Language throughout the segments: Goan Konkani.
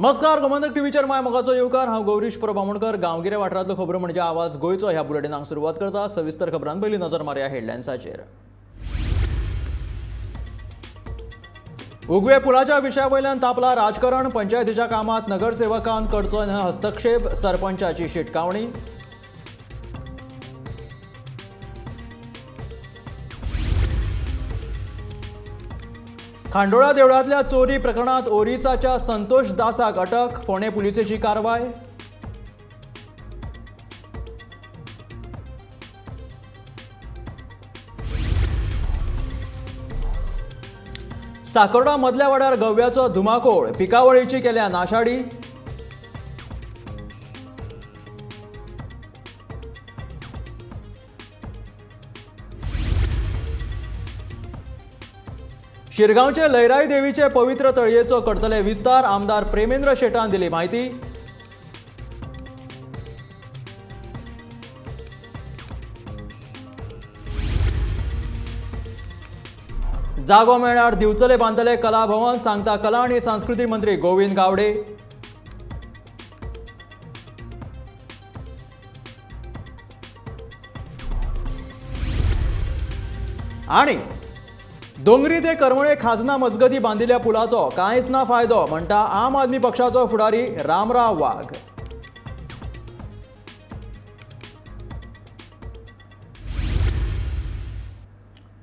नमस्कार, गोमंतक टीव्हीचेर my मोगाचो येवकार. हांव गौरीश परब आमोणकर. गांवगिऱ्या वाठारांतलो खबरो म्हणजे आवाज गोंयचो ह्या बुलेटिनाक सुरवात करता. सविस्तर खबरां पयली नजर मारया हेडलायन्साचेर. उगवे पुलाच्या विशया वयल्यान तापला राजकारण. पंचायतीच्या कामात नगरसेवकान करचो न्हय हस्तक्षेप, सरपंचाची शिटकावणी. खांडोळा देवळांतल्या चोरी प्रकरणात ओरिसाच्या संतोष दासाक अटक, फोंडें पुलिसेची कारवाय. साकोर्डा मदल्या वाड्यार गव्याचो धुमाकूळ, पिकावळीची केल्या नाशाडी. शिरगांवचे लयराई देवीचे पवित्र तळयेचो करतले विस्तार, आमदार प्रेमेंद्र शेटान दिली माहिती. जागो मेळ्ळ्यार दिवचले बांदतले कला भवन, सांगता कला आनी सांस्कृतीक मंत्री गोविंद गावडे. आणि दोंगरी ते करमळे खाजना मजगती बांदिल्ल्या पुलाचो कांयच ना फायदो, म्हणटा आम आदमी पक्षाचो फुडारी रामराव वाघ.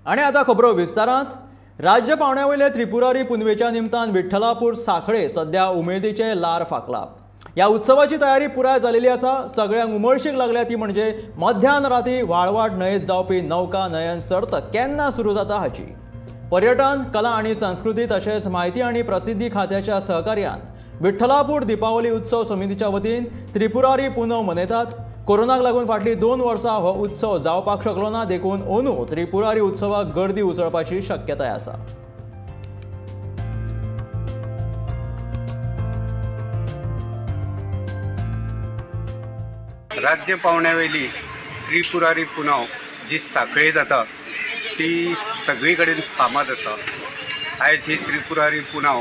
आणि आता खबरो विस्तारांत. राज्य पावण्या वयले त्रिपुरारी पुनवेच्या निमतान विठ्ठलापूर साखळे सध्या उमेदीचे लार फाकला. ह्या उत्सवाची तयारी पुराय जालेली आसा. सगळ्यांक उमळशीक लागल्या ती म्हणजे मध्यान राती व्हाळवाट न्हंयेत जावपी नौका नयन सर्त केन्ना सुरू जाता हाची. पर्यटन, कला आनी संस्कृती तशेंच म्हायती आनी प्रसिद्धी खात्याच्या सहकार्यान विठ्ठलापूर दीपावली उत्सव समितीच्या वतीन त्रिपुरारी पुनव मनयतात. कोरोनाक लागून फाटलीं 2 वर्सां हो उत्सव जावपाक शकलो ना, देखून अंदू त्रिपुरारी उत्सवाक गर्दी उसळपाची शक्यताय आसा. राज्य पावण्या वयली त्रिपुरारी पुनव जी साखळे जाता ती सगळी कडेन फामाद आसा. आयज ही त्रिपुरारी पुनव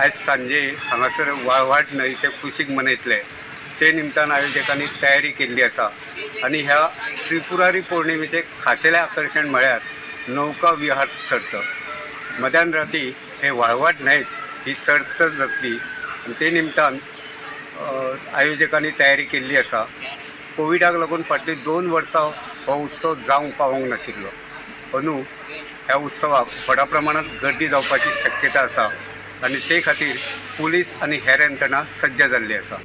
आयज सांजे हांगासर व्हाळवाट न्हंयचे कुशीक मनयतले. ते निमतान आयोजकांनी तयारी केल्ली आसा आनी ह्या त्रिपुरारी पौर्णिमेचें खाशेलें आकर्शण म्हळ्यार नौका विहार सर्त. मध्यान राती हे व्हाळवाट न्हंयेत ही सर्त जातली आनी ते निमतान आयोजकांनी तयारी केल्ली आसा. कोविडाक लागून फाटलीं 2 वर्सां हो उत्सव जावंक पावोंक नाशिल्लो. अंदू ह्या उत्सवाक व्हडा प्रमाणात गर्दी जावपाची शक्यता आसा आनी ते खातीर पुलीस आनी हेर यंत्रणा सज्ज जाल्ली आसा.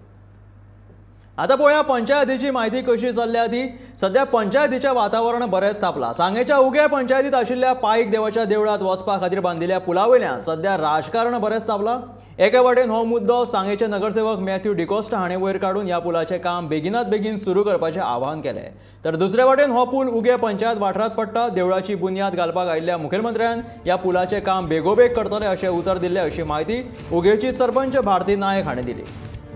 आता पळोवया पंचायतीची माहिती कशी चल्ल्या ती. सध्या पंचायतीचें वातावरण बरेंच तापलां. सांगेच्या उग्या पंचायतीत आशिल्ल्या पाईक देवाच्या देवळांत वचपा खातीर बांदिल्ल्या पुला वयल्यान सध्या राजकारण बरेंच तापलां. एके वाटेन हो मुद्दो सांगेचे नगरसेवक मॅथ्यू डिकोस्टा हाणें वयर काडून ह्या पुलाचें काम बेगिनात बेगीन सुरू करपाचें आवाहन केलें, तर दुसरे वाटेन हो पूल उगे पंचायत वाठारांत पडटा. देवळाची बुन्याद घालपाक आयिल्ल्या मुखेलमंत्र्यान ह्या पुलाचें काम बेगोबेग करतले अशें उतर दिल्लें, अशी म्हायती उगेची सरपंच भारती नायक हाणें दिली.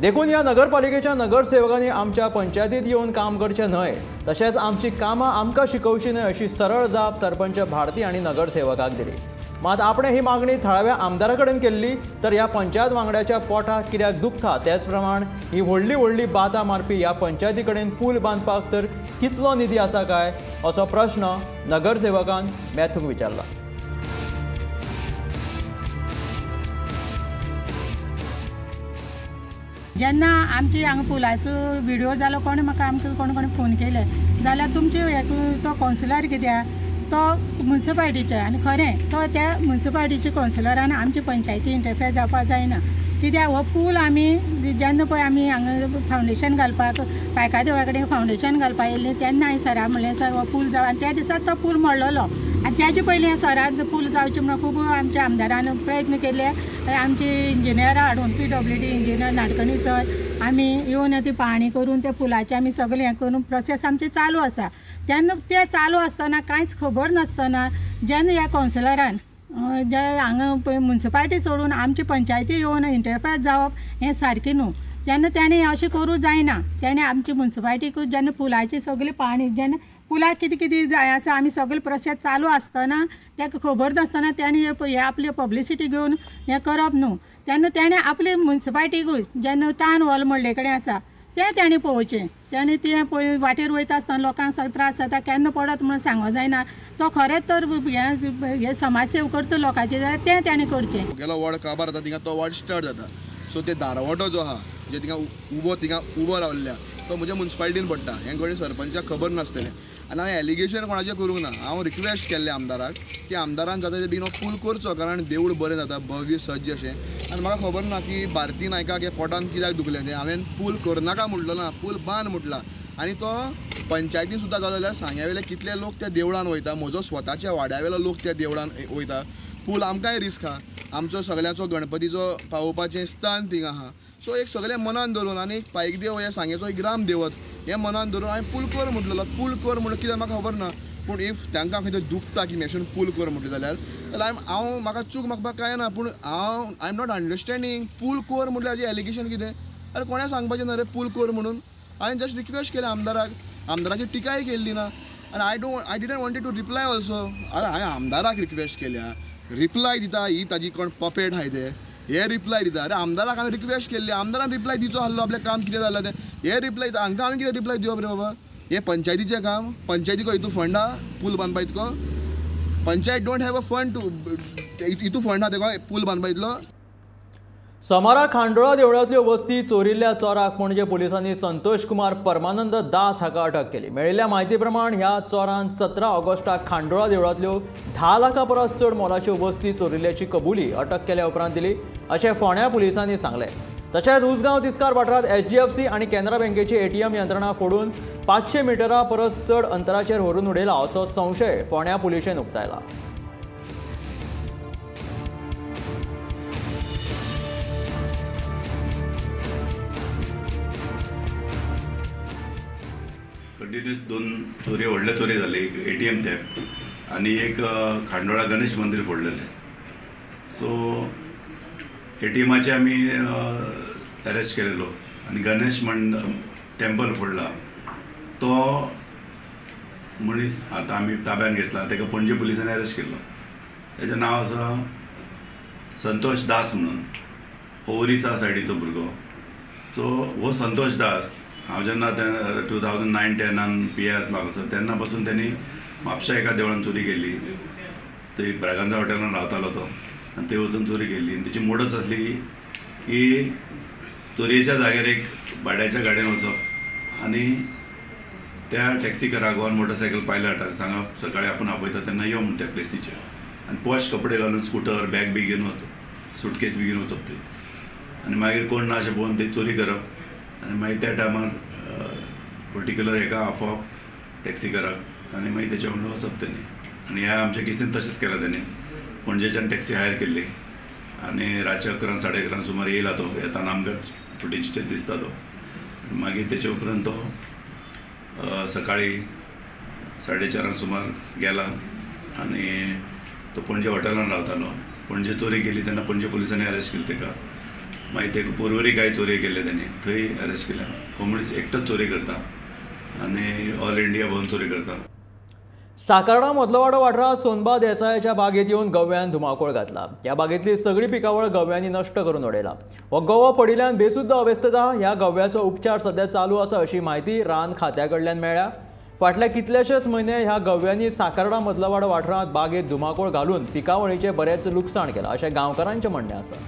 देखून ह्या नगरपालिकेच्या नगरसेवकांनी आमच्या पंचायतीत येवन काम करचें न्हय, तशेंच आमची कामां आमकां शिकोवची न्हय अशी सरळ जाप सरपंच भारती आनी नगरसेवकाक दिली. मात आपणें ही मागणी थळाव्या आमदारा कडेन केल्ली तर ह्या पंचायत वांगड्याच्या पोटाक कित्याक दुखता, तेच प्रमाण ही व्हडली व्हडली बातां मारपी ह्या पंचायती कडेन पूल बांदपाक तर कितलो निधी आसा काय, असो प्रश्न नगरसेवकान मॅथ्यूक विचारला. जेन्ना आमची हांगा पुलाचो व्हिडियो जालो, कोणें म्हाका आमकां कोण कोण फोन केले जाल्यार तुमचे तो कावन्सिलर कित्याक तो मुन्सिपालिटीचे, आनी खरें तो त्या मुन्सिपालिटीचे कावन्सिलरान आमची पंचायती इंटरफेर जावपाक जायना. कित्याक हो पूल आमी जेन्ना पळय आमी हांगा फावंडेशन घालपाक पायका देवळा कडेन फावंडेशन घालपाक येयल्ली तेन्ना हांवें सराक म्हणलें, सर हो पूल जावं, आनी त्या दिसा तो पूल मोडलेलो. आनी त्याचे पयलीं सरान पूल जावचें म्हणून खूब आमच्या आमदारान प्रयत्न केले. आमचे इंजिनियरां हाडून PWD engineer Nadkarni sir आमी येवन ती पाहणी करून त्या पुलाचें आमी सगळें हें करून प्रोसेस आमचें चालू आसा. तेन्ना तें चालू आसतना कांयच खबर नासतना जेन्ना ह्या कावन्सिलरान जे हांगा पळय मुन्सिपालिटी सोडून आमची पंचायती येवन इंटरफेर जावप हें सारकें न्हू. तेन्ना तेणें अशें करूं जायना. तेणें आमची मुन्सिपालिटीक जेन्ना पुलाची सगळी पाहणी जेन्ना पुलाक कितें कितें जाय आसा आमी सगळे प्रोसेस चालू आसतना ताका खबर नासतना तेणें हे आपली पब्लिसिटी घेवन हें करप न्हू. तेन्ना तेणें आपले मुन्सिपाल्टीकूय जेन्ना टावन हॉल म्हणले कडेन आसा तें तेणें पळोवचें. तेणें तें पळय वाटेर वयता आसतना लोकांक सगळें त्रास जाता, केन्ना पडत म्हणून सांगूंक जायना. तो खरेंच तर हें समाज सेवा करता लोकांचें जाल्यार तें तेणें करचें. गेलो वॉर्ड काबार जाता थिंगा तो वॉर्ड स्टार्ट जाता. सो ते दारवटो जो आहा जे थिंगा उबो रावल्ल्या तो म्हज्या मुन्सिपाल्टीन पडटा. हें घडये सरपंचाक खबर नासतलें आनी हांवें एलिगेशन कोणाचें करूंक ना. हांव रिक्वेस्ट केल्लें आमदाराक की आमदारान जाता ते बेगीन हो पूल करचो, कारण देवूळ बरें जाता भव्य सज्ज अशें. आनी म्हाका खबर ना की भारती नायकाक हे पोटान कित्याक दुखलें तें. हांवें पूल करनाका म्हटलो ना, पूल बांद म्हटला. आनी तो पंचायतीन सुद्दां जालो जाल्यार सांग्यावेले कितले लोक त्या देवळान वयता, म्हजो स्वताच्या वाड्यावेलो लोक त्या देवळान वयता. पूल आमकांय रिस्क आहा, आमचो सगळ्यांचो गणपतीचो पावोवपाचें स्थान थिंगा आहा. सो एक सगळें मनान धरून आनी एक पायकदेव हे सांगेचो एक ग्राम देवत हें मनान धरून हांवें पूल कर म्हटलेलो. पूल कर म्हणून कितें म्हाका खबर ना, पूण if तांकां खंय तरी दुखता की मेशन पूल कर म्हटलें जाल्यार जाल्यार हांव म्हाका चूक मागपाक कांय ना, पूण हांव I am not understanding. पूल कर म्हटल्यार हाजें एलिगेशन कितें? अरे कोणें सांगपाचें ना रे पूल कर म्हणून. हांवें जस्ट रिक्वेस्ट केलें आमदाराक, आमदाराची टिकाय केल्ली ना. आनी I didn't wanted to reply also. अरे हांवें आमदाराक रिक्वेस्ट केल्या, रिप्लाय दिता ही ताजी कोण पपेट आहाय ते हे रिप्लाय दिता. अरे आमदाराक हांवें रिक्वेस्ट केल्ली, आमदारान रिप्लाय दिवचो आहलो आपलें काम कितें जालां तें, हे रिप्लाय दिता. हांकां हांवें कितें रिप्लाय दिवप रे बाबा? हें पंचायतीचें काम, पंचायतीको हितू फंड आहा पूल बांदपा इतको? Panchayat don't have a fund to हितू फंड आहा तेका पूल बांदपा इतलो? सोमारा खांडोळा देवळांतल्यो वस्ती चोरिल्ल्या चोराक पणजे पोलिसांनी संतोष कुमार परमानंद दास हाका अटक केली. मेळिल्ल्या म्हायती प्रमाण ह्या चोरान 17 ऑगस्टाक खांडोळा देवळांतल्यो 10 लाखां परस चड मोलाच्यो वस्ती चोरिल्ल्याची कबुली अटक केल्या उपरांत दिली अशें फोंड्या पुलिसांनी सांगलें. तशेंच उसगांव तिस्कार वाठारांत HDFC आनी केनरा बँकेची ATM यंत्रणा फोडून 500 मिटरां परस चड अंतराचेर व्हरून उडयला असो संशय फोंड्या पुलिशेन उक्तायला. कंटिन्युअस 2 चोरी व्हडले चोरी जाले, एक ATM theft आनी एक खांडोळा गणेश मंदीर फोडलेलें. सो ATMाचे आमी अरेस्ट केलेलो आनी गणेश टेम्पल फोडला तो मनीस आतां आमी ताब्यान घेतला. ताका पणजे पुलिसांनी अरेस्ट केल्लो. ताचें नांव आसा संतोष दास म्हणून, ओरिसा सायडीचो भुरगो. सो हो संतोष दास हांव जेन्ना 2009-10 पी I आसलो हांगासर तेन्ना पासून तेणी म्हापशा एका देवळान चोरी केल्ली. थंय ब्रागांजा हॉटेलान रावतालो तो आनी थंय वचून चोरी केल्ली. आनी तेची मोडस आसली की चोरयेच्या जाग्यार एक भाड्याच्या गाडयेन वचप आनी त्या टॅक्सीकाराक वा मोटरसायकल पायलटाक सांगप सकाळी आपूण आपयता तेन्ना यो म्हण त्या प्लेसीचेर, आनी पॉश कपडे घालून स्कुटर बॅग बी घेवन वचप, सुटकेस बी घेवन वचप थंय, आनी मागीर कोण ना अशें पळोवन थंय चोरी करप आनी मागीर त्या टायमार पर्टिक्युलर हेका आफोवप टॅक्सीकाराक आनी मागीर तेच्या वांगडा वचप तेणी. आनी ह्या आमच्या केसीन तशेंच केलां तेणी. पणजेच्यान टॅक्सी हायर केल्ली आनी रातच्या 11 साडे 11 सुमार येयला तो, येताना आमकां फुटेजीचेर दिसता तो. मागीर तेच्या उपरांत तो सकाळी 4:30 सुमार गेला आनी तो पणजे हॉटेलान रावतालो. पणजे चोरी केली तेन्ना पणजे पुलिसांनी अरेस्ट केली तेका. मागीर ते पोरवरी कांय चोरी केल्ले तेणी थंय अरेस्ट केल्या. हो मनीस एकटोच चोरी करता आनी ऑल इंडिया भोंवन चोरी करता. साकार्डा मदलोवाडो वाठारांत सोनबा देसायाच्या बागेत येवन गव्यान धुमाकूळ घातला. ह्या बागेंतली सगळी पिकावळ गव्यांनी नश्ट करून उडयला. हो गवो पडिल्ल्यान बेसुद्ध अवस्थेत आहा. ह्या गव्याचो उपचार सध्या चालू आसा अशी म्हायती रान खात्या कडल्यान मेळ्ळ्या. फाटल्या कितलेशेच म्हयने ह्या गव्यांनी साकार्डा मदलोवाडो वाठारांत बागेत धुमाकूळ घालून पिकावळीचें बरेंच लुकसाण केलां अशें गांवकारांचें म्हणणें आसा.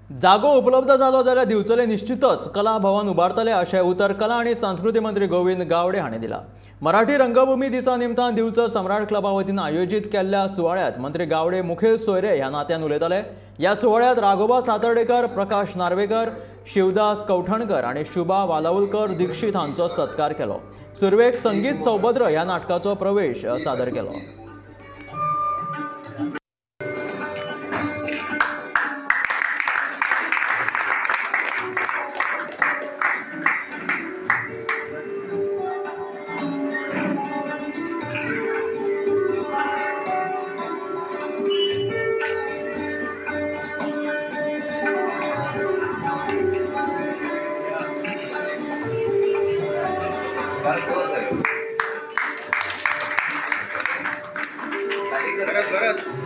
जागो उपलब्ध जालो जाल्यार दिवचले निश्चितच कला भवन उबारतले अशें उतर कला आनी संस्कृती मंत्री गोविंद गावडे हांणी दिला. मराठी रंगभूमी दिसा निमतान दिवचल सम्राट क्लबा वतीन आयोजीत केल्ल्या सुवाळ्यांत मंत्री गावडे मुखेल सोयरे ह्या नात्यान उलयताले. ह्या सुवाळ्यांत राघोबा सातर्डेकर, प्रकाश नार्वेकर, शिवदास कवठणकर आनी शुभा वालावलकर दीक्षित हांचो सत्कार केलो. सुरवेक संगीत सौभद्र ह्या नाटकाचो प्रवेश सादर केलो. चल.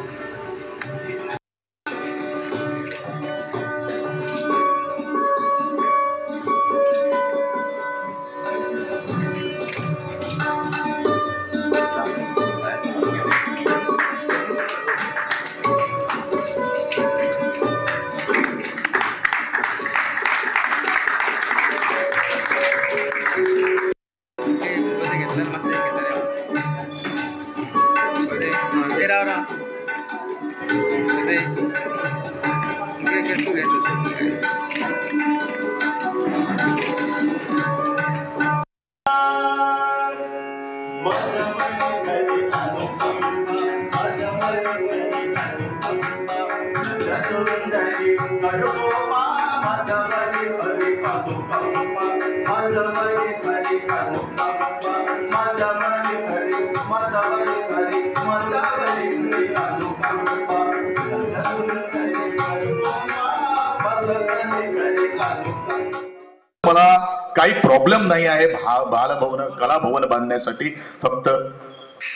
मला काही प्रॉब्लेम नाही आहे बालभवन कलाभवन बांधण्यासाठी, फक्त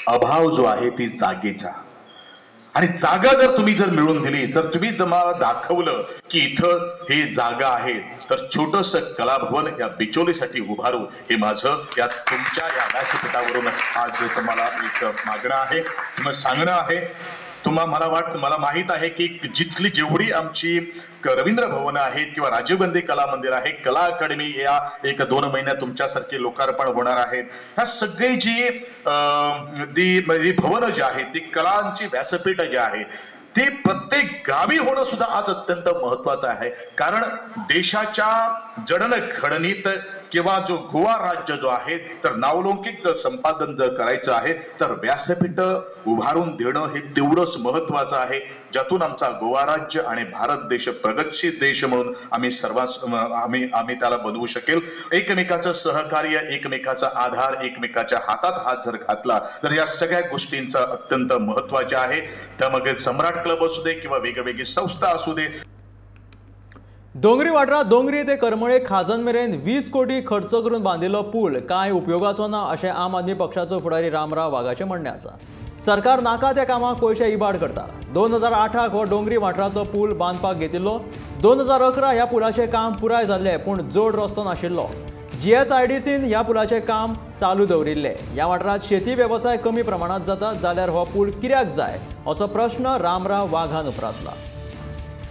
अभाव जो आहे ती जागेचा. आणि जागा जर तुम्ही जर मिळवून दिली, जर तुम्ही मला दाखवलं की इथं हे जागा आहे, तर छोटंसं कलाभवन या बिचोलीसाठी उभारू, हे माझं या तुमच्या या व्यासपीठावरून आज तुम्हाला एक मागणं आहे, तुम्हाला सांगणं आहे. तुम्हाला मला वाटतं, मला माहीत आहे की जिथली जेवढी आमची रवींद्र भवन आहेत किंवा राजीव गांधी कला मंदिर आहे, कला अकादमी या 1-2 महिन्यात तुमच्यासारखे लोकार्पण होणार आहेत, ह्या सगळी जी भवनं जी आहेत, ती कलांची व्यासपीठ जी आहे, ती प्रत्येक गावी होणं सुद्धा आज अत्यंत महत्वाचं आहे. कारण देशाच्या जडणघडणीत किंवा जो गोवा राज्य जो आहे, तर नावलौकिक जर संपादन जर करायचं आहे तर व्यासपीठ उभारून देणं हे तेवढंच महत्वाचं आहे, ज्यातून आमचा गोवा राज्य आणि भारत देश प्रगतशील देश म्हणून आम्ही सर्वांस आम्ही त्याला बनवू शकेल. एकमेकाचं सहकार्य, एकमेकाचा आधार, एकमेकाच्या हातात हात जर घातला तर या सगळ्या गोष्टींचा अत्यंत महत्वाचे आहे. त्यामध्ये सम्राट क्लब असू दे किंवा वेगवेगळी संस्था असू दे. दोंगरी वाठारांत दोंगरी ते करमळे खाजन मेरेन 20 कोटी खर्च करून बांदिल्लो पूल कांय उपयोगाचो ना अशें आम आदमी पक्षाचो फुडारी रामराव वाघाचें म्हणणें आसा. सरकार नाका त्या कामाक पयशे इबाड करता. 2008 हो दोंगरी वाठारांतलो पूल बांदपाक घेतिल्लो. 2011 ह्या पुलाचें काम पुराय जाल्लें, पूण जोड रस्तो नाशिल्लो. GSIDCन ह्या पुलाचें काम चालू दवरिल्लें. ह्या वाठारांत शेती वेवसाय कमी प्रमाणांत जाता जाल्यार हो पूल कित्याक जाय असो प्रश्न रामराव वाघान उप्रासला.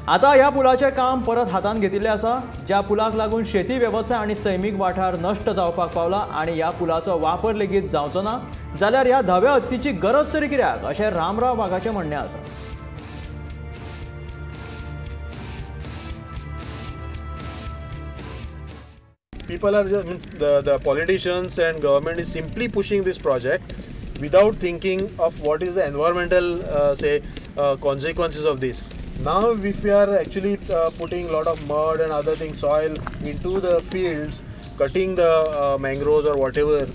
आता ह्या पुलाचें काम परत हातांत घेतिल्लें आसा, ज्या पुलाक लागून शेती वेवसाय आनी सैमीक वाठार नश्ट जावपाक पावला आनी ह्या पुलाचो वापर लेगीत जावचो ना जाल्यार ह्या धव्या हत्तीची गरज तरी कित्याक अशें रामराव वाघाचें म्हणणें आसा. People are just, means the politicians and government is simply pushing this project without thinking of what is the environmental consequences of this. Now if we are actually putting a lot of mud and other things, soil into the fields, cutting the mangroves or whatever,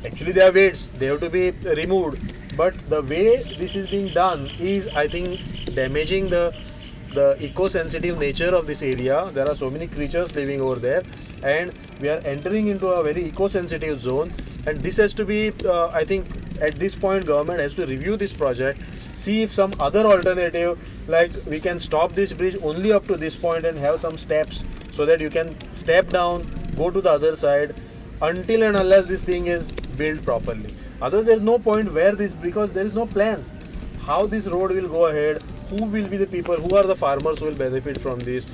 actually they are weeds, they have to be removed. But the way this is being done is, I think, damaging the eco-sensitive nature of this area. There are so many creatures living over there, and we are entering into a very eco-sensitive zone, and this has to be, I think at this point government has to review this project, see if some other alternative, like we can stop this bridge only up to this point and have some steps so that you can step down, go to the other side, until and unless this thing is built properly. Otherwise there is no point where this, because there is no plan how this road will go ahead, who will be the people, who are the farmers who will benefit from this,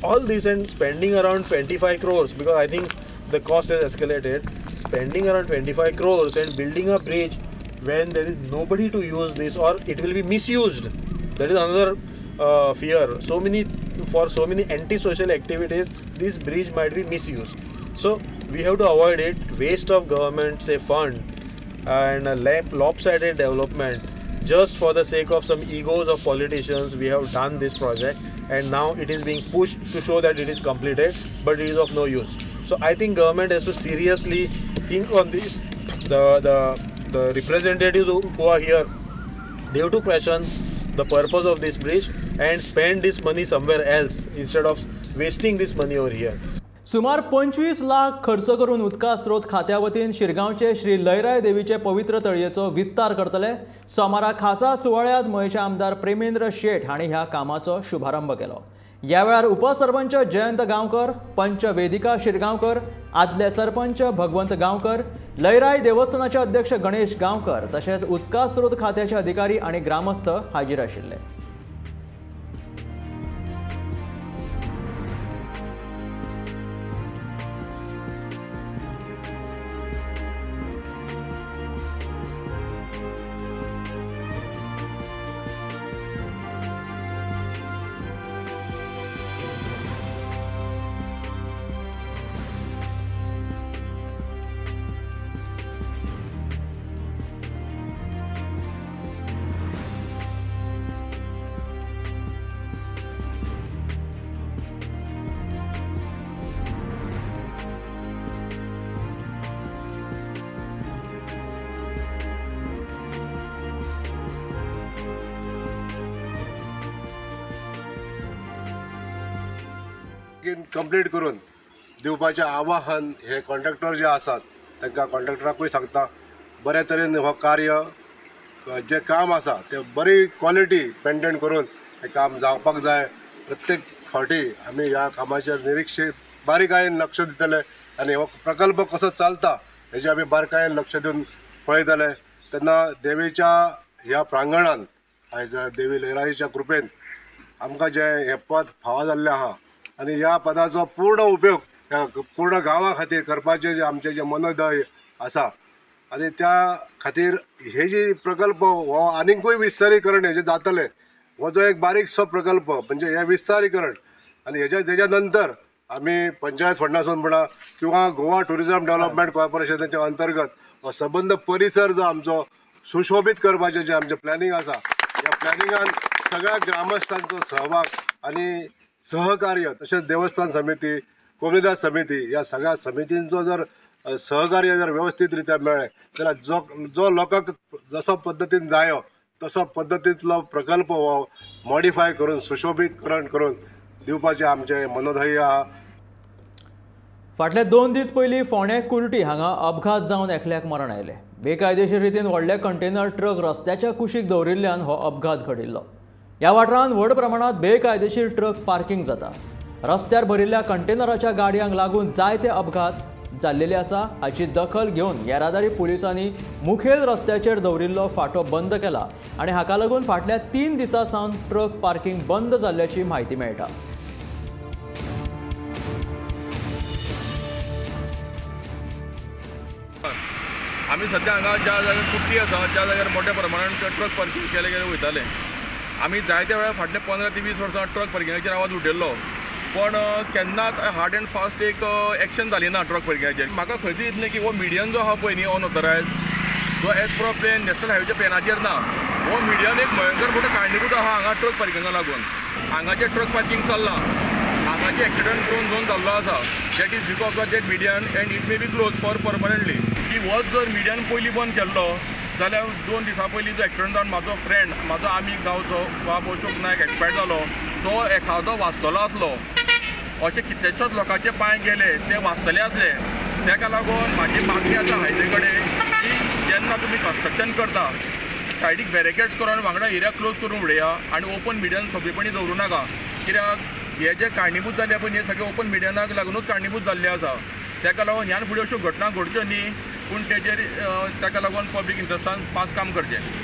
all this, and spending around 25 crores, because I think the cost has escalated, spending around 25 crores and building a bridge when there is nobody to use this, or it will be misused. That is another fear. For so many anti-social activities, this bridge might be misused. So we have to avoid it. Waste of government, say, fund, and a lopsided development just for the sake of some egos of politicians. We have done this project, and now it is being pushed to show that it is completed, but it is of no use. So I think government has to seriously think on this. The representatives who are here, they have to question the purpose of this bridge and spend this money somewhere else instead of wasting this money over here. सुमार 25 लाख खर्च करून उदका स्रोत खात्या वतीन शिरगांवचे श्री लयराय देवीचे पवित्र तळयेचो विस्तार करतले। सोमारा खासा सुवाळ्यांत मयेचे आमदार प्रेमेंद्र शेट हांणी ह्या कामाचो शुभारंभ केलो। ह्या वेळार उपसरपंच जयंत गांवकर, पंच वेदिका शिरगांवकर, आदले सरपंच भगवंत गांवकर, लयराय देवस्थानाचे अध्यक्ष गणेश गांवकर तशेंच उदका स्रोत खात्याचे अधिकारी आनी ग्रामस्थ हाजीर आशिल्ले। कंप्लीट करून दिवपाचें आवाहन हे कॉन्ट्रॅक्टर जे आसात तांकां कॉन्ट्रॅक्टराकूय सांगता, बऱ्या तरेन हो कार्य जें काम आसा तें बरी क्वॉलिटी मेंटेन करून हें काम जावपाक जाय। प्रत्येक फावटी आमी ह्या कामाचेर निरिक्षीत बारीकायेन लक्ष दितले आनी हो प्रकल्प कसो चलता हेजें आमी बारकायेन लक्ष दिवन पळयतले। तेन्ना देवीच्या ह्या प्रांगणान आयज देवी लयराईच्या कृपेन आमकां जें हें पद फावो जाल्लें आहा आनी ह्या पदाचो पूर्ण उपयोग ह्या पूर्ण गांवा खातीर करपाचें जें आमचें जें मनोदय आसा आनी त्या खातीर हे जी प्रकल्प हो आनीकूय विस्तारीकरण हेजें जातलें। हो जो एक बारीकसो प्रकल्प म्हणजे हें विस्तारीकरण आनी हेज्या तेज्या नंतर आमी पंचायत फंडासून म्हणा किंवा गोवा टुरिजम डेव्हलपमेंट कॉर्पोरेशनाच्या अंतर्गत हो सबंद परिसर जो आमचो सुशोभीत करपाचें जें आमचें प्लॅनिंग आसा ह्या प्लॅनिंगान सगळ्या ग्रामस्थांचो सहभाग आनी सहकार्य तशेंच देवस्थान समिती, कोमुनिदाद समिती ह्या सगळ्या समितींचो जर सहकार्य जर व्यवस्थीत रित्या मेळ्ळें जाल्यार जो जो लोकांक जसो पद्दतीन जायो तसो पद्दतींतलो प्रकल्प हो मॉडिफाय करून सुशोभीकरण करून दिवपाचें आमचें मनोधैर्य आहा। फाटले 2 दीस पयलीं फोंडें कुर्टी हांगा अपघात जावन एकल्याक मरण आयलें। बेकायदेशीर रितीन व्हडले कंटेनर ट्रक रस्त्याच्या कुशीक दवरिल्ल्यान हो अपघात घडिल्लो। ह्या वाठारांत व्हड प्रमाणात बेकायदेशीर ट्रक पार्किंग जाता। रस्त्यार भरिल्ल्या कंटेनराच्या गाडयांक लागून जायते अपघात जाल्लेले आसा। हाची दखल घेवन येरादारी पुलिसांनी मुखेल रस्त्याचेर दवरिल्लो फाटो बंद केला आनी हाका लागून फाटल्या 3 दिसां सावन ट्रक पार्किंग बंद जाल्ल्याची म्हायती मेळटा। आमी सद्या हांगा ज्या जाग्यार कुट्टी आसा त्या जाग्यार मोठ्या प्रमाणात ट्रक पार्किंग केले गेले वयताले। आमी जायत्या वेळार फाटले 15 ते 20 वर्सां ट्रक पार्किंगाचेर आवाज उठयल्लो, पण केन्नाच हार्ड एंड फास्ट एक एक्शन जाली ना ट्रक पार्किंगाचेर। म्हाका खंय तरी दिसलें की हो मिडियन जो आहा पळय न्ही अनऑथरायज जो एज पर प्लेन नॅशनल हायवेच्या प्लॅनाचेर ना, हो मिडियन एक भयंकर मोठो कारणीभूत आहा हांगा ट्रक पार्किंगा लागून। हांगाचें ट्रक पार्किंग चल्लां, हांगाचें एक्सिडंट प्रोन झोन जाल्लो आसा, that is because of that median and it may be close for permanently. की होच जर मिडियन पयलीं बंद केल्लो जाल्यार 2 दिसां पयलीं जो एक्सिडंट जावन म्हाजो फ्रेंड, म्हाजो आमीग गांवचो बाब अशोक नायक एक्सपायर जालो, तो एखादो वाचतलो आसलो। अशे कितलेशेच लोकांचे पांय गेले ते वाचतले आसले। ताका लागून म्हाजी मागणी आसा हायवे कडेन की जेन्ना तुमी कन्स्ट्रक्शन करता सायडीक बॅरिकेड्स करून वांगडा एरिया क्लोज करून उडया आनी ओपन मिडियन सोंपेपणी दवरूं नाका, कित्याक हे जे कारणीभूत जाले पळय हे सगळे ओपन मिडियनाक लागुनूच कारणीभूत जाल्ले आसा। ताका लागून ह्यान फुडें अश्यो घटना घडच्यो न्ही, पूण तेजेर ताका लागून पब्लीक इंट्रस्टान फास्ट काम करचें।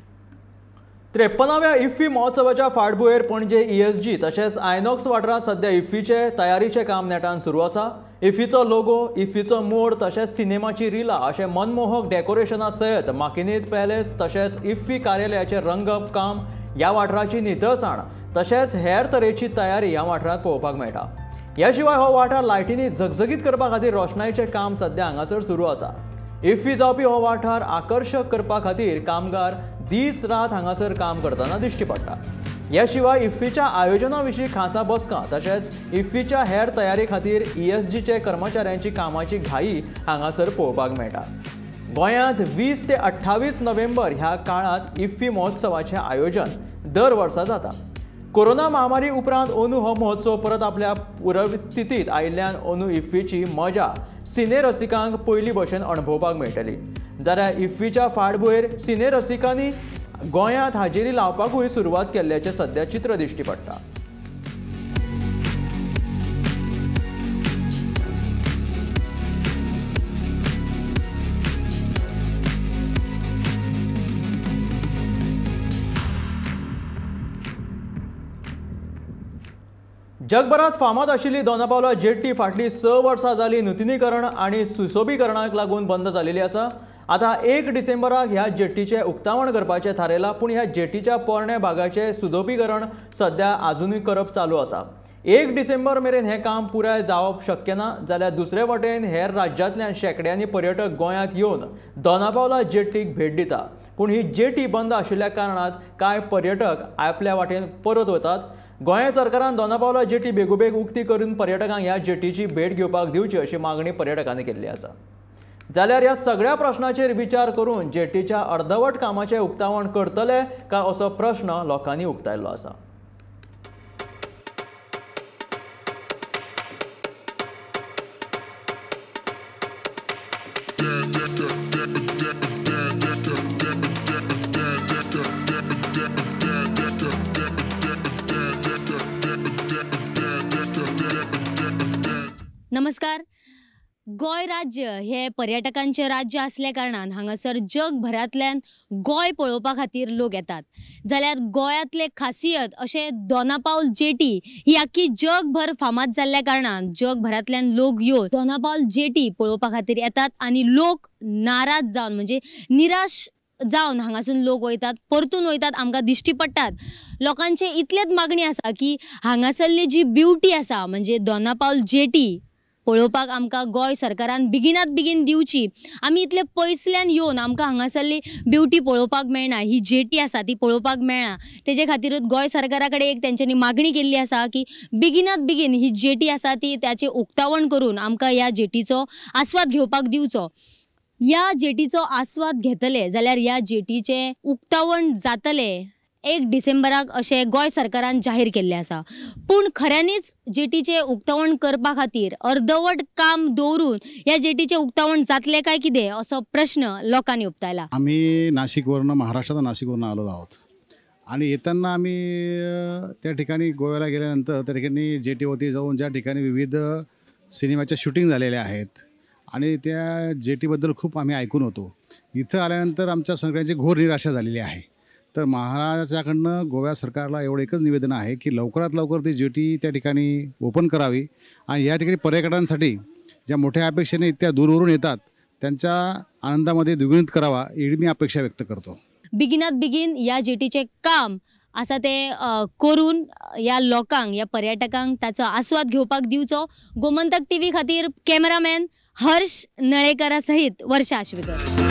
53व्या इफ्फी महोत्सवाच्या फाटभुंयेर पणजे ESG तशेंच आयनॉक्स वाठारांत सध्या इफ्फीचे तयारीचें काम नेटान सुरू आसा। इफ्फीचो लोगो, इफ्फीचो मोड तशेंच सिनेमाची रिलां अशें मनमोहक डेकोरेशना सयत माकिनीज पॅलेस तशेंच इफ्फी कार्यालयाचें रंगप काम, ह्या वाठाराची नितळसाण तशेंच हेर तरेची तयारी ह्या वाठारांत पळोवपाक मेळटा। ह्या शिवाय हो वाठार लायटींनी झगझगीत करपा खातीर रोशणाईचें काम सध्या हांगासर सुरू आसा। इफ्फी जावपी हो वाठार आकर्शक करपा खातीर कामगार दीस रात हांगासर काम करतना दिश्टी पडटा। ह्या शिवाय इफ्फीच्या आयोजना विशीं खासा बसका तशेंच इफ्फीच्या हेर तयारी खातीर ESGचे कर्मचाऱ्यांची कामाची घाई हांगासर पळोवपाक मेळटा। गोंयांत 20 ते 28 नोव्हेंबर ह्या काळांत इफ्फी महोत्सवाचें आयोजन दर वर्सा जाता। कोरोना महामारी उपरांत अंदू हो महोत्सव परत आपल्या पुरस्थितीत आयिल्ल्यान अंदू इफ्फीची मजा सिने रसिकांक पयलीं भशेन अणभवपाक मेळटली. जाल्यार इफ्फीच्या फाटभुंयेर सिने रसिकांनी गोंयांत हाजेरी लावपाकूय सुरवात केल्ल्याचें सध्या चित्र दिश्टी पडटा. जगभरात फामाद आशिल्ली दोनापावला जेट्टी फाटली 6 वर्सां जाली नुतनीकरण आनी सुशोभीकरणाक लागून बंद जालेली आसा. आतां 1 डिसेंबराक ह्या जेट्टीचें उक्तावण करपाचें थारायलां, पूण ह्या जेट्टीच्या पोरण्या भागाचें सुशोभीकरण सध्या आजुनूय करप चालू आसा. 1 डिसेंबर मेरेन हें काम पुराय जावप शक्य ना. जाल्यार दुसरे वटेन हेर राज्यांतल्यान शेंकड्यांनी पर्यटक गोंयांत येवन दोनापावला जेट्टीक भेट दिता, पूण ही जेटी बंद आशिल्ल्या कारणान कांय पर्यटक आपल्या वाटेन परत वतात. गोंय सरकारान दोनापावला जेटी बेगोबेग उक्ती करून पर्यटकांक ह्या जेटीची भेट घेवपाक दिवची अशी मागणी पर्यटकांनी केल्ली आसा. जाल्यार ह्या सगळ्या प्रश्नाचेर विचार करून जेटीच्या अर्दवट कामाचें उक्तावण करतले काय असो प्रश्न लोकांनी उक्तायल्लो आसा. नमस्कार. गोंय राज्य हे पर्यटकांचे राज्य असल्या कारणान हांगासर जगभरांतल्यान गोंय पळोवपा खातीर लोक येतात. जाल्यार गोंयांतले खासियत अशें दोनापावल जेटी ही आख्खी जगभर फामाद जाल्ल्या कारणान जगभरांतल्यान लोक येवन दोनापावल जेटी पळोवपा खातीर येतात आनी लोक नाराज जावन म्हणजे निराश जावन हांगासून लोक वयतात, परतून वयतात, आमकां दिश्टी पडटात. लोकांचे इतलेच मागणी आसा की हांगासरली जी ब्युटी आसा म्हणजे दोनापावल जेटी पळोवपाक आमकां गोंय सरकारान बेगिनात बेगीन दिवची. आमी इतले पयसल्यान येवन आमकां हांगासरली ब्युटी पळोवपाक मेळना, ही जेटी आसा ती पळोवपाक मेळना. तेजे खातीरूच गोंय सरकारा कडेन एक तेंच्यांनी मागणी केल्ली आसा की बेगिनात बेगीन ही जेटी आसा ती त्याचें उक्तावण करून आमकां ह्या जेटीचो आस्वाद घेवपाक दिवचो. ह्या जेटीचो आस्वाद घेतले जाल्यार ह्या जेटीचें उक्तावण जातलें 1 डिसेंबराक अशें गोंय सरकारान जाहीर केल्लें आसा. पूण खऱ्यांनीच जेटीचें उक्तावण करपा खातीर अर्दवट काम दवरून ह्या जेटीचें उक्तावण जातलें काय कितें असो प्रश्न लोकांनी उक्तायला. आम्ही नाशिकवरून, महाराष्ट्रात नाशिकवरून आलेलो आहोत आणि येताना आम्ही त्या ठिकाणी गोव्याला गेल्यानंतर त्या ठिकाणी जेटीवरती जाऊन ज्या ठिकाणी विविध सिनेमाच्या शूटिंग झालेल्या आहेत आणि त्या जेटीबद्दल खूप आम्ही ऐकून होतो. इथं आल्यानंतर आमच्या सगळ्यांची घोर निराशा झालेली आहे. तर महाराष्ट्राकडनं गोव्या सरकारला एवढं एकच निवेदन आहे की लवकरात लवकर ती जेटी त्या ठिकाणी ओपन करावी आणि या ठिकाणी पर्यटकांसाठी ज्या मोठ्या अपेक्षेने इतक्या दूरवरून येतात त्यांच्या आनंदामध्ये द्विगुणित करावा एवढी मी अपेक्षा व्यक्त करतो. बेगिनात बेगीन या जेटीचे काम आसा ते करून ह्या लोकांक, ह्या पर्यटकांक ताचो आस्वाद घेवपाक दिवचो. गोमंतक टीव्ही खातीर कॅमेरामॅन हर्ष नळेकरा सहित वर्षा आश्वेकर.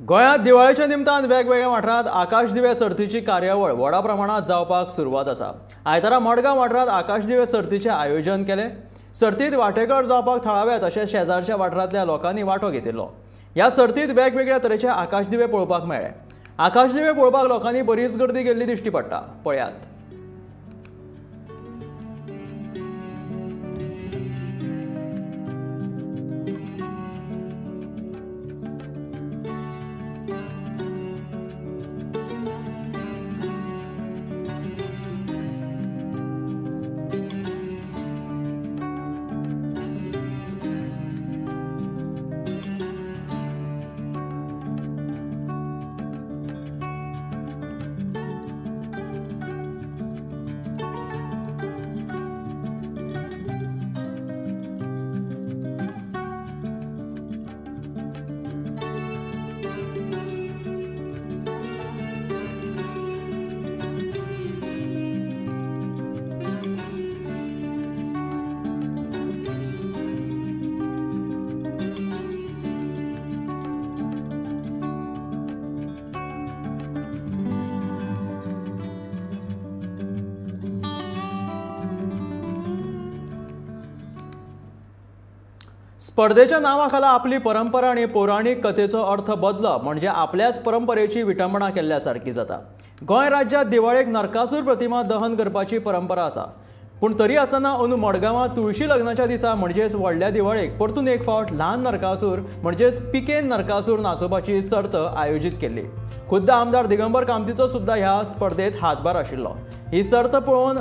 गोंयांत दिवाळेच्या निमतान वेगवेगळ्या वाठारांत आकाशदिवे सर्तीची कार्यावळ व्हडा प्रमाणात जावपाक सुरवात आसा. आयतारा मडगांव वाठारांत आकाशदिवे सर्तीचें आयोजन केलें. सर्तींत वांटेकार जावपाक थळाव्या तशेंच शेजारच्या वाठारांतल्या लोकांनी वांटो घेतिल्लो. ह्या सर्तींत वेगवेगळ्या तरेचे आकाशदिवे पळोवपाक मेळ्ळे. आकाशदिवे पळोवपाक लोकांनी बरीच गर्दी केल्ली दिश्टी पडटा. पळयात. स्पर्धेच्या नावाखाला आपली परंपरा आणि पौराणिक कथेचो अर्थ बदलप म्हणजे आपल्याच परंपरेची विटंबना केल्ल्या सारकी जाता। गोंय राज्यात दिवाळेक नरकासूर प्रतिमा दहन करपाची परंपरा आसा, पूण तरी आसतना अंदू मडगांवां तुळशी लग्नाच्या दिसा म्हणजेच व्हडल्या दिवाळेक परतून एक फावट ल्हान नरकासूर म्हणजेच पिकेन नरकासूर नाचोवपाची सर्त आयोजीत केल्ली। खुद्द आमदार दिगंबर कामतीचो सुद्दां ह्या स्पर्धेत हातभार आशिल्लो। ही सर्त पळोवन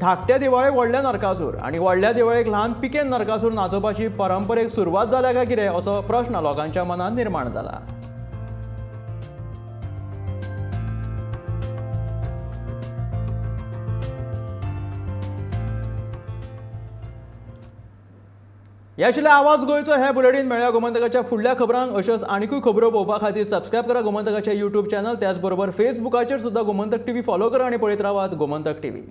धाकट्या दिवाळेक व्हडल्या नरकासूर आनी व्हडल्या दिवाळेक ल्हान पिकेन नरकासूर नाचोवपाची परंपरेक सुरवात जाल्या काय कितें असो प्रश्न लोकांच्या मनांत निर्माण जाला। ह्या आशिल्लें आवाज गोंयचो हे बुलेटीन। मेळया गोमंतकाच्या फुडल्या खबरांक। अश्योच आनिकूय खबरो पळोवपा खातीर सबस्क्रायब करा गोमंतकाचे यूट्यूब चॅनल, त्याच बरोबर फेसबुकाचेर सुद्दां गोमंतक टीव्ही फॉलो करा आनी पळयत रावात गोमंतक टीव्ही।